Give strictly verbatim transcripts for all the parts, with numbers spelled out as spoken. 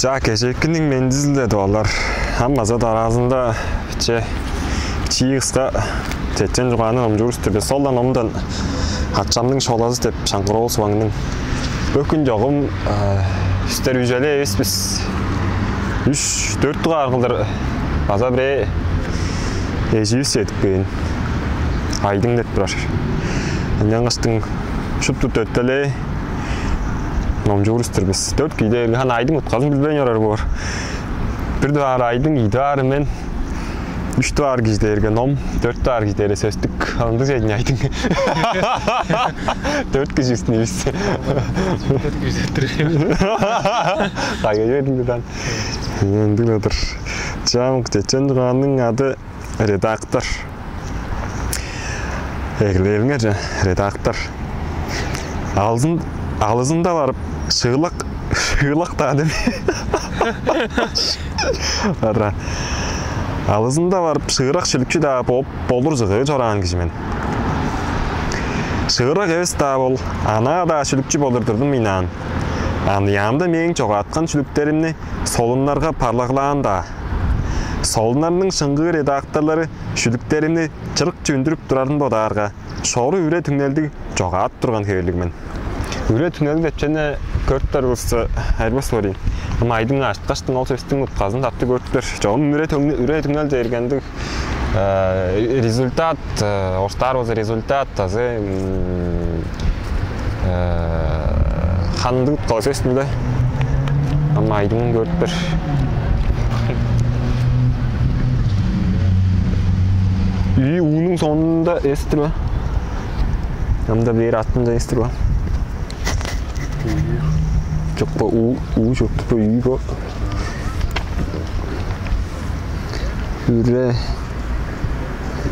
Чаа, кежээкиниң мендизи-биле, тывалар. Ам база дараазында че чии кыска чечен чугааны номчуур-дур бис. Ол-ла номдан «Ачамның шолазы» деп Шаңгыр-оол Субанның. Бөгүн чогум, э, үстер үжелей эвес бис. Үш, дөрт дугаар кылдыр база бирээ эживис чедип кээн. Айдың деп турар. Ынчангаштың шупту дөртелээ номчуур-дур бис. Дөрт кижи дээрге, хан, Айдың утказын билбейн орар боор. Бир дугаар Айдың, ийи дугаар мен, үш дугаар кижи дээрге ном, дөрт дугаар кижи дээрге сөстүк. Ындыг чедин Айдың. Дөрт кижи үстүн бис. Дөрт кижи дөрт. Кайга бердиң дан. Ындыг-дыр. Чам чечен чугаанның ады редактор. Эгелээриңер че, редактор. Алзын, алызында барып, шыылак, шыылак-даа деме. Ара. Алызында барып, шыырак шүлүкчү-даа бооп болур чыгыы чораан кижи мен. Шыырак эвес-даа бол, анаа-даа шүлүкчү болур турдум ийнаан. Аныяамда мээң чогааткан шүлүктеримни солуннарга парлагылаан-даа. Солуннарның шыңгыы редакторлары шүлүктеримни чырыкче үндүрүп турарын бодаарга, шору үре-түңнелдиг чогаап турган хевирлиг мен. Үре-түңнелдиг деп чүвени көрүптер улус айырбас боор ийин. Ам Айдың ажыткаштың ол сөстүң утказын таптыг көрүптер. Чогум үре-түңнел, үре-түңнел дээрге ындыг, э, результат, э, орустаар болза результат азы, м, э, хандыг уткалыг сөс-түр ийин. Ам Айдыңын көрүптер. Үй, уунуң соонда эс-тир бе? Ам-даа бээр аттынча эс-тир бе? Чок бо, уу, уу чок бо, үй бо. Үре,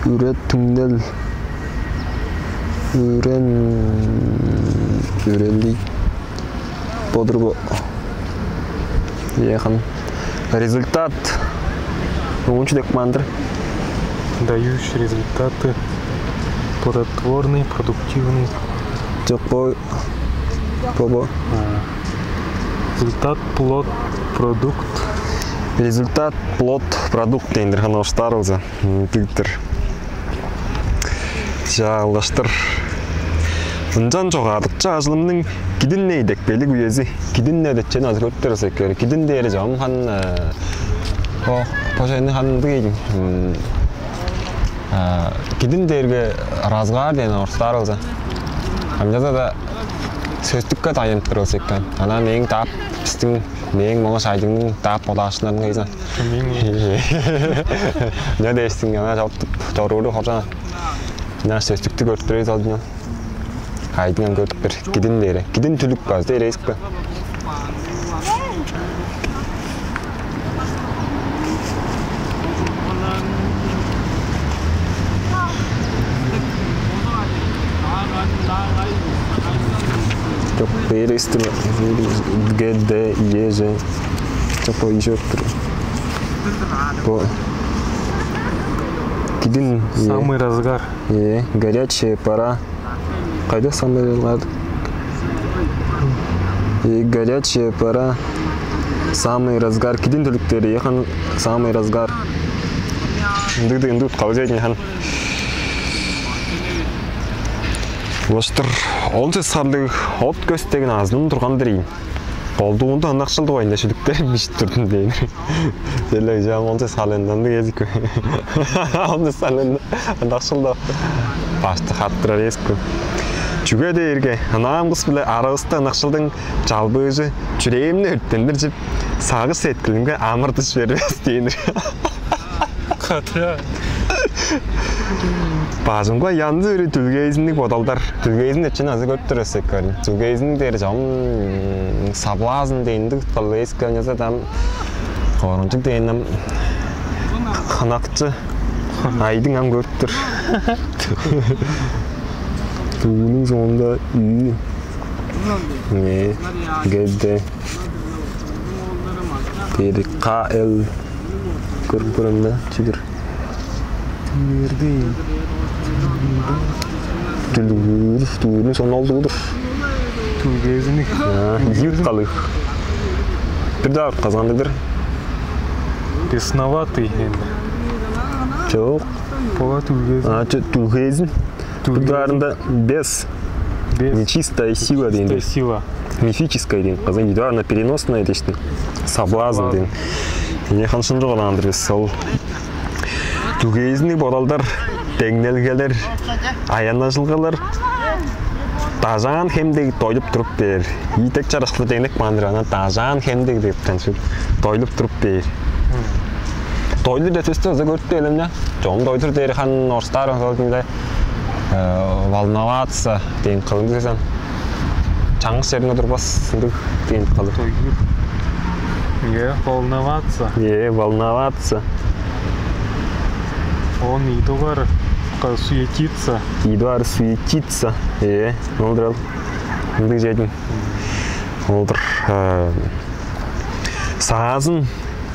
үре-түңнел, үрен, үрелиг. Бодур бо. Яхан. Результат. Уунчу деп мандыр. Дающий результаты. Плодотворный, продуктивный. Чок бо. Бо бо. А. Результат, плод, продукт. Результат, плод, продукт дейндир, хана орустаар болза. М, дигдир. Чаалаштыр. Ынчан чогаадыкчы ажылымның кидин-не идепкейлиг үези, кидин-не деп чүвени азы көрүптер болза эки-дир. Кидин дээри чогум хан, э, о, бо чүвени хан ындыг ийин. М, а, кидин дээрге разгар дээн орустаар болза. Ынчалза-даа сөстүкке дайынып тур болза эки. Анаа мээң даап, бистиң, мээң моңгаш Айдыңның даап бодаашкыннарын кыйза. Мээң. Не дээштиң, анаа чорууру хоржа. Ынчаш сөстүктү көрүп тур эвес ол дийин. Айдың ам көрүп бер. Кидин дээри. Кидин түлүк база дээри эвес бе? Чок, бээр эстиме. Г, Д, Е, Ж. Чок, бо ижи өттүр. Бо кидин, э, самый разгар. Э, горячая пора. Кайда самый разгар? Э, горячая пора. Самый разгар. Кидин түлүктери, яхан самый разгар. Ындыг, ындыг уткалыг чедин хан. Улаштыр, он сес харлыг от көс деген азынын турган-дыр ийин. Колдуунда ынакшыл дугайында шүлүктер бижип турдум дээн. Черле чаам он сес харлыында ындыг эвес ийик. Он сес харлыында ынакшыл-даа башты хаттырар эвес ийик. Чүге дээрге ынаам кыс-биле аравыста ынакшылдың чалбыыжы чүрээм-не өрттендиржип, сагыш-сеткилимге амыр-дыш бербес дээн-дир. Катыра. Бажымга янзы-бүрү дүлгээзинниг бодалдар. Дүлгээзин деп чүвени азы көрүп тур эвес ийик. Дүлгээзин дээри чогум соблазн дээн-дир, кылдыр эвес ийик, ынчалза-даа ам коргунчуг дээн ам хынакчы Айдың ам көрүп тур. Уунуң соонда үй. Не, Г, Д. Дээри К, Л. Көрүп көрем да, чүдүр. Түлүүр, түлүүрүн соналдыгыдыр. Түлгезиник. Ийи уткалыг. Бир-даа урт казгандыг-дыр. Бесноватый эми. Чок. Бо дүлгезин. А, чо-, дүлгезин. Бир дугаарында без. Без. Нечистая сила дейн. Нечистая сила. Мифическая дейн. Казан дугаарында переносная дейшти. Соблазн дейн. Эне ханшын жогалаандыр бис. Ол дүлгезинниг бодалдар, деңнелгелер, аяннажылгалар дажаан хем дег дойлуп туруп бээр. Ийдек чарышкылы деңнек маандыр, ана дажаан хем дег деп танчып дойлуп туруп бээр. Дойлур деп сөстү ыза көрүп элем да. Чогум дойлур дээр хан орустар озалдыңда волноваться дейн кылынды сен. Чаңгыс жеринге турбас ындыг дейн кылып. Дойлур. Е, волноваться. Е, волноваться. Он идугар суетиться. Идугар суетиться. Е, олдур ол. Ындыг жедим. Олдур. Саазын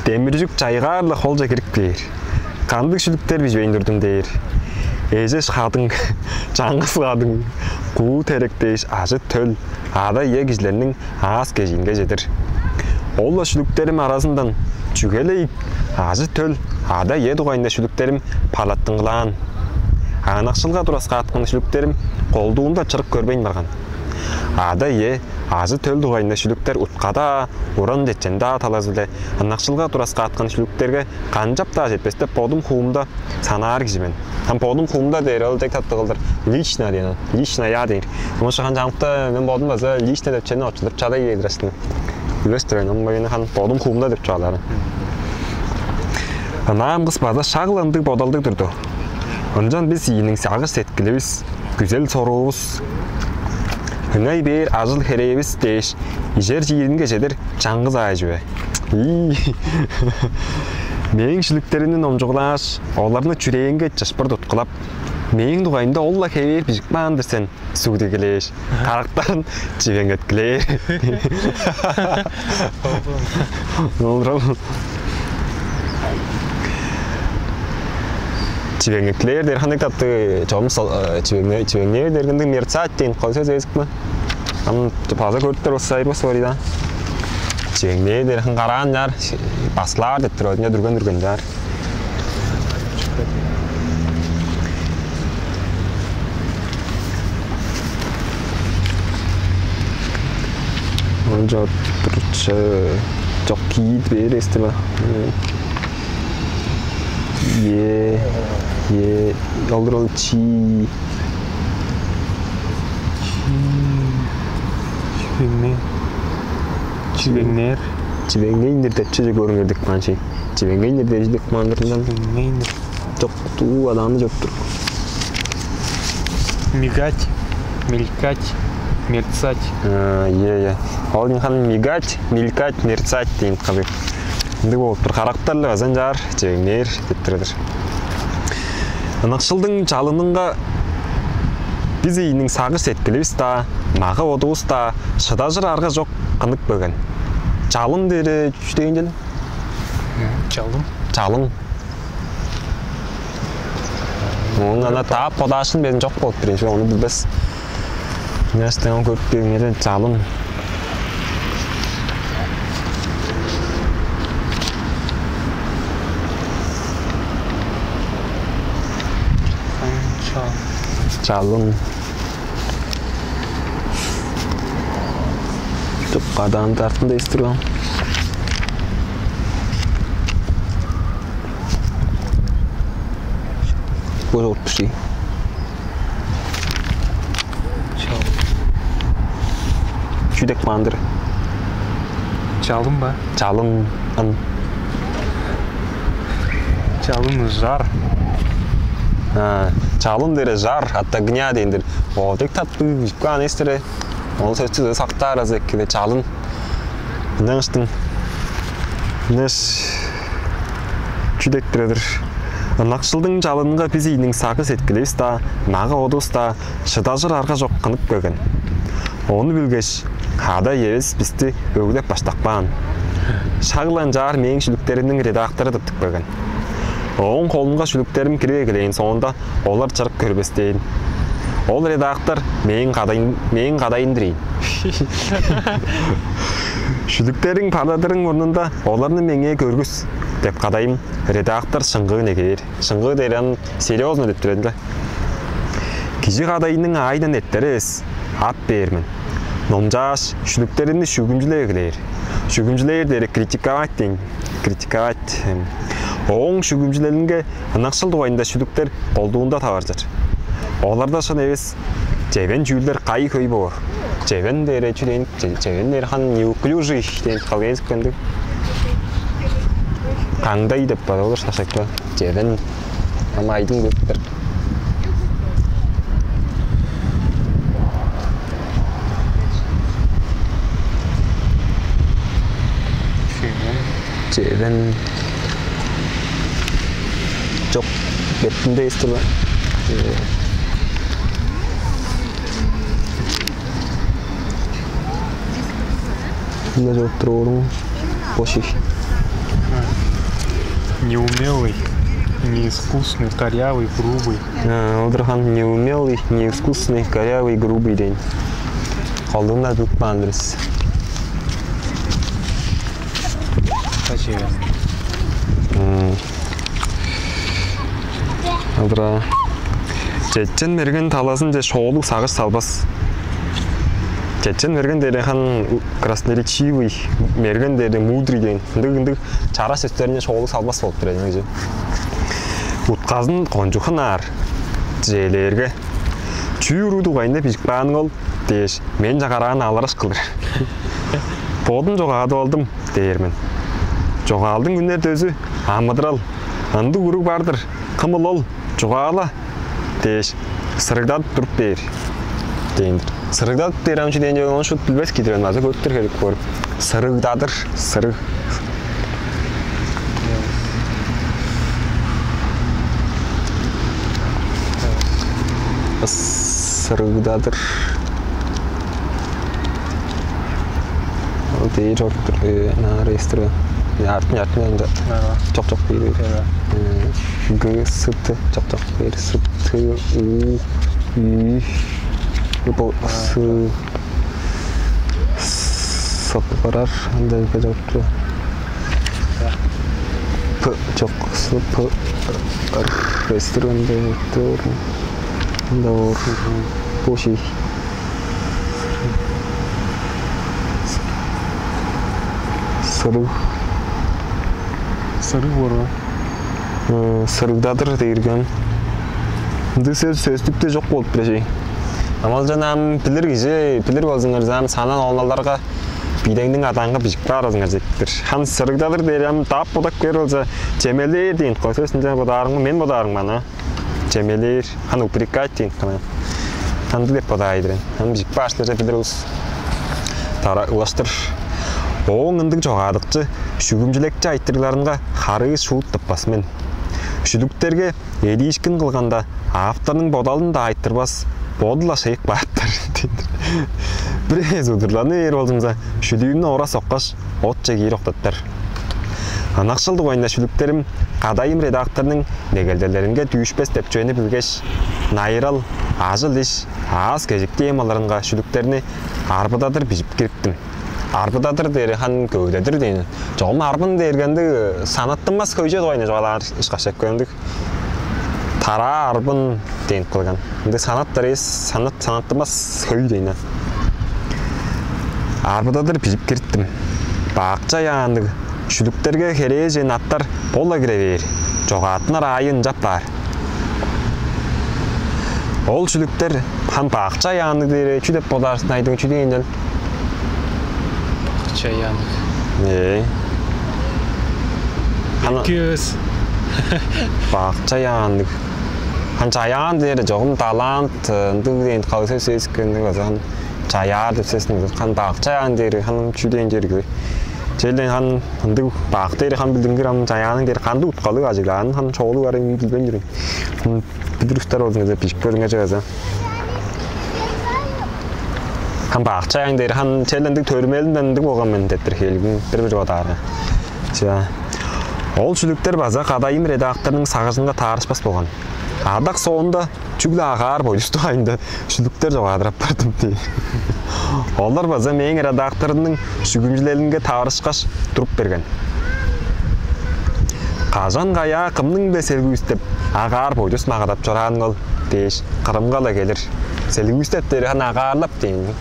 демиржик чайгаар-ла холче кирип кээр. Кандыг шүлүктер бижбейн турдум дээр. Эжеш кадың, чаңгыс кадың, куу терек дээш ажы-төл, ада-ие кижилерниң аас-кежиинге чедир. Ол-ла шүлүктерим аразындан чүгелей ажы-төл, ада-ие дугайында шүлүктерим палаттыңгылаан. Ынакшылга тураскааткан шүлүктерим колдуунда чырык көрбейн барган. Ада-ие, ажы-төл дугайында шүлүктер уткада, уран-чечен-даа талазы-биле ынакшылга тураскааткан шүлүктерге канчап-даа четпестеп бодум хуумда санаар кижи мен. Ам бодум хуумда дээр ол дег таптыг кылдыр. Лично дээн. Лично я дээр. Ымышахан чамыкта мен бодум база лично деп чени очулдур чада ийедир астын. Билбес-тир мен, ам мени хан бодум хуумда деп чугаалаарын. Ынаам кыс база шак-ла ындыг бодалдыг турду. Ынчан бис ийиниң сагыш сеткиливис, күзел соруувус, ыңай бээр ажыл-херээвис дээш, ижер чииринге чедир чаңгыс аай чүве. Ий. Мээң шүлүктеримни номчуглааш, оларны чүрээнге чышпыр туткулап, мээң дугайымда ол-ла хевээр бижип каан-дыр сен, суг дегилээш, карактарын чивеңеткилээр. Олурал. Чивеңеткилээр дээр хандык татты чогум чивеңнээр дергендиг мерцать дейн кол сөз эзикпи? Ам база көрүптер болса айбас бори да. Чивеңнээр дээр хан караан чаар баскылаар деп тур, одунча дүрген дүрген чаар. Ончо турчу жок кийип бээр эстиме. Е, е, олдур ол чи. Чивеңне. Чивеңнер. Чивеңнейндир деп чеже көрүңер деп каан чей. Чивеңнейндир дежи деп каандырдан. Чивеңнейндир. Жок, туу адааны жоптур. Мигать, мелькать, мерцать. А, е, е. Ол инхан мигать, мелькать, мерцать дейн кабы. Ындыг болуп тур. Характерлы азан жаар, чевеңнээр деп турар. Ынакшылдың чалынынга биз ийиниң сагыш сеткиливис-даа, мага-бодувус-даа шыдажыр арга чок кынып келген. Чалын дээри чүдээн чел? Чалын. Чалын. Оон ана таап бодаашын безин чок болуп биринчи ону билбес. Нястан көрүп бергенде чалын. Чалын. Чуп кадаан тартында эстир ол. Бо жок биши. Чүдек маандыр. Чалым ба? Чалым ын. Чалым жар. А, чалым дере жар, от огня дейндир. О, дек таптыг, жипкан эстере. Ол сөстү сактаар азы эккеле чалым. Ынаңыштың неш чүдектиредир. Ынакшылдың чалынынга биз ийниң сагы сеткиливис-даа, мага одувус-даа шыдажыр арга чок кынып келген. Ону билгеш, ада эвес бисти өглеп баштап каан. Шаглан чаар мээң шүлүктеримниң редактору тыптып келген. Ооң холунга шүлүктерим кирип эгелээн соонда олар чырык көрбестээн. Ол редактор мээң кадайын, мээң кадайын-дыр ийин. «Шүлүктериң, парадырың мурнунда оларны меңээ көргүс» деп кадайым редактор шыңгыы негээр. Шыңгыы дээр ам серьёзно деп турар-дыр. Кижи кадайының аайындан эртер эвес, ап бээр мен. Номчааш, шүлүктеримни шүгүмчүлеп эгелээр. Шүгүмчүлээр дээри критиковать дээн. Критиковать. Ооң шүгүмчүлелинге ынакшыл дугайында шүлүктер колдуунда таваржыр. Оларда шын эвес чевен чүүлдер кайы хөй боор. Чевен дээрге чү дээн, че-, чевен дээрге хан неуклюжий дээн калгайын сыкканды. Каңдай деп бар, олар шашакта. Чевен ам айдың көптер. Чевен. Чок, бетинде эстеле. Мында чок туруурун боший. Неумелый, неискусный, корявый, грубый. Олдурхан неумелый, неискусный, корявый, грубый дээн. Колдуунда тутпаан бирис. Качы. Адыра. Чечен мерген талазынче шоолуг сагыш салбас. Чечен мерген дээрге хан красноречивый, мерген дээрге мудрый дээн. Ындыг-ындыг чара сөстеринче шоолуг салбас болуп турар эдиң же. Утказын кончуг хынаар. Чээлээрге: «Чүү уруу дугайында бижип кааның ол?» — дээш, мен чагараан алыраш кылыр. «Бодум чогаадып алдым» — дээр мен. Чогаалдың үнер дөзү амыдырал. Ындыг уруг бар-дыр. Кымыл ол? Чугаала дээш, сырыгдадып туруп бээр дээн-дир. Сырыгдадып дээр ам чү дээн чүве, ону шуут билбес кижи-дир мен, азы көрүптер херек боор. Сырыгдадыр, сырыг. Сырыгдадыр. Ол дээр чоруптур, э, на реестр. Артын, артын янда. Ага. Чок, чок, бир. Ага. Э, Г, С, Т, чок, чок, бир, С, Т, У, Үй. Бо С, С барар, анда Г чоруптур. П, чок, С, П, Р, реестр анда тур. Анда ор. Бо шей. Сырыг. Сырыг боор. Э, сырыгдадыр дээрге ам. Ындыг сөс сөстүкте чок болуп турар чей. Амал-чан ам билир кижи, билир болзуңарза, ам санаан оолдарга бийлеңниң адаанга бижип каар болзуңарза эки-дир. Ам сырыгдадыр дээр ам дап бодап кээр болза, чемелээр дээн кой сөс, ынча бодаарың, мен бодаарым ана. Чемелээр, хан упрекать дээн кана. Ындыг деп бодаар-дыр мен. Ам бижип кааштарже билир улус тара улаштыр. Ооң ындыг чогаадыкчы, шүгүмчүлекчи айтырыгларынга харыы шуут тыппас мен. Шүлүктерге эдиишкин кылганда, авторнуң бодалын-даа айтырбас, боду-ла шыйып кааптар. Бир эвес удурланы бээр болзумза, шүлүүмнү ора соккаш, отче киир октаптар. Ынакшыл дугайында шүлүктерим кадайым редакторнуң негелделеринге дүүшпес деп чүвени билгеш, найырал, ажыл-иш, аас-кежик темаларынга шүлүктерни арбыдадыр бижип кириптим. Арбыдадыр дээри хан көвүдедир дээн. Чогум арбын дээрге ындыг санаттынмас хөйже дугайында чугаалаар ышкаш эккелдиг. Тараа арбын дээн кылган. Ындыг санаттар эвес, санат, санаттынмас хөй дээн. Арбыдадыр бижип кириптим. Бакча яандыг шүлүктерге херээжен аттар бола кире бээр. Чогааттынар аайы ынчап баар. Ол шүлүктер хан бакча яандыг дээрге чү деп бодаар сен, айдың чү дээн чел? Бакча яандыг. Ээ. Хан Көөс. Бакча яандыг. Хан чаяан дээрге чогум талант, ындыг дээн калгысай сээскендиг база хан чаяар деп сээскендиг. Хан бакча яан дээрге хан чү дээн дээрге. Челден хан ындыг бак дээрге хан билдингир ам чаяанын дээр кандыг уткалыг ажыглаанын хан чоолуг арын билбейн жүрүн. Билир устар болзуңарза, бижип көрүңер чагаза. Хан бакча яан дээр хан челден ындыг төрүмелинден ындыг болган мен деп бир хээлигин бир-бир бодаарга. Ча. Ол шүлүктер база кадайым редакторнуң сагыжынга таарышпас болган. Адак соонда чүгле агаар бойлуштуг айында шүлүктер чогаадырап бардым дии. Олар база мээң редакторымның шүгүмчүлелинге таварышкаш туруп берген. «Кажан-каяа кымның-даа селгүүстеп, агаар бойдус магадап чорааныңыл?» — дээш, кырымга-ла келир. «Селгүүстеп дээри ханы агаарлап» — дээн.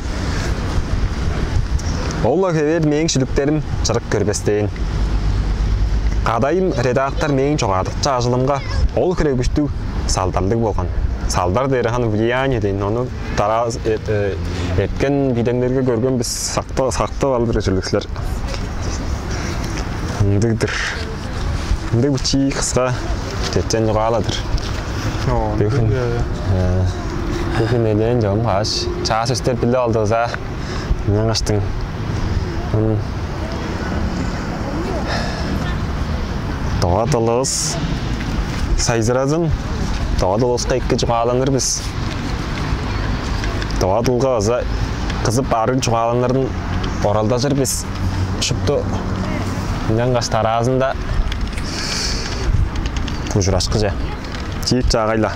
Ол-ла хевээр мээң шүлүктерим чырык көрбестээн. Кадайым редактор мээң чогаадыкчы ажылымга ол хире күштүг салдарлыг болган. Салдар дээри ханы влияние дээн, ону дарааз эрткен бийлемнерге көрген бис. Сактып алыр ужурлуг силер. Ындыг-дыр. Ындыг бичии кыска чечен чугаал-дыр. Бөгүн бөгүн элээн чогум каш чаас өстер билип алдывыс а. Ынчангаштың тыва дылывыс сайзыразын, тыва дылывыска эки чугааланыр бис. Тыва дылга база кызып арыг чугааланырын оралдажыр бис. Шупту ынчангаш дараазында ужурашкыже. Чиик чаагай-ла.